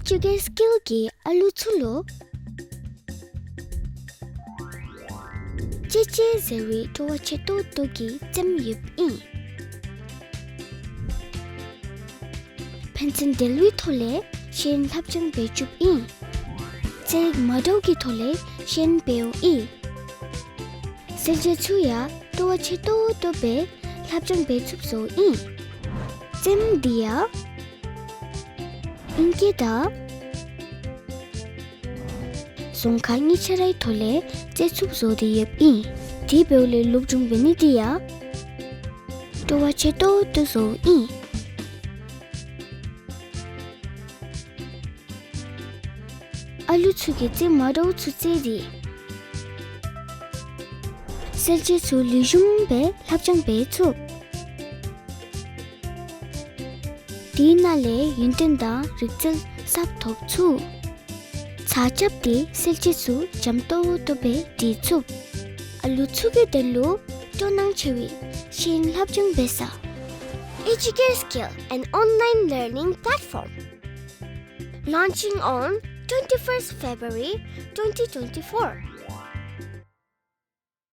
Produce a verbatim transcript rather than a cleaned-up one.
ཨེ་ཇུ་ཀེར་སི་ཀིལ་གྱིས་ཨ་ལུ་ཚུ་ལུ་ཅེ་ཅེ་ཟེར་བའི་སྤྲོ་བ་ཆེ་ཏོག་ཏོ་གི་རྩེདམོ་ཡོདཔ་ཨིན། ཕན་ཚུན་འབྲེལ་བའི་ཐོག་ལས་ཤེས་ཡོན་སླབ་སྦྱང་འབད་བཅུགཔ་ཨིན། རྩེད་རིགས་མ་འདྲཝ་གི་ཐོག་ལས་ཤེས་ཡོན་འབད་འོང་ཨིན། གསལ་བྱེད་ཚུ་ཡང་སྤྲོ་བ་ཆེ་ཏོག་ཏོ་སྦེ་སླབ་སྦྱང་འབད་ཚུགསཔ་བཟོཝ་ཨིན། རྩེདམོ་འདི་ཡང་ཨིང་སྐད་དང་རྫོང་ཁ་གཉིས་ཆ་རའི་ཐོག་ལས་རྩེད་ཚུགསཔ་བཟོ་སྟེ་ཡོདཔ་ཨིན། དེ་འབདཝ་ལས་སློབ་སྦྱོང་འབད་ནི་འདི་ཡང་སྤྲོ་བ་ཆེ་ཏོག་ཏོ་བཟོཝ་ཨིན། ཨ་ལུ་ཚུ་གིས་རྩེདམོ་མ་འདྲཝ་ཚུ་རྩེད་དེ་གསལ་བྱེད་ཚུ་ལེགས་ཤོམ་སྦེ་སླབ་སྦྱང་འབད་ཚུགས། དེ་ནང་ལས་ཡོན་ཏན་དང་རིག་རྩལ་གསརཔ་ཐོབ་ཚུགས། ཚ་རྐྱབ་སྟེ་གསལ་བྱེད་ཚུ་འཇམ་ཏོང་ཏོ་སྦེ་སྒྲིག་ཚུགས། ཨ་ལུ་ཚུ་གི་དོན་ལུ་སྤྲོ་སྣང་ཆེ་བའི་ཤེས་ཡོན་སླབ་སྦྱང་འབད་ས། Educare Skill, an online learning platform. Launching on twenty-first February twenty twenty-four.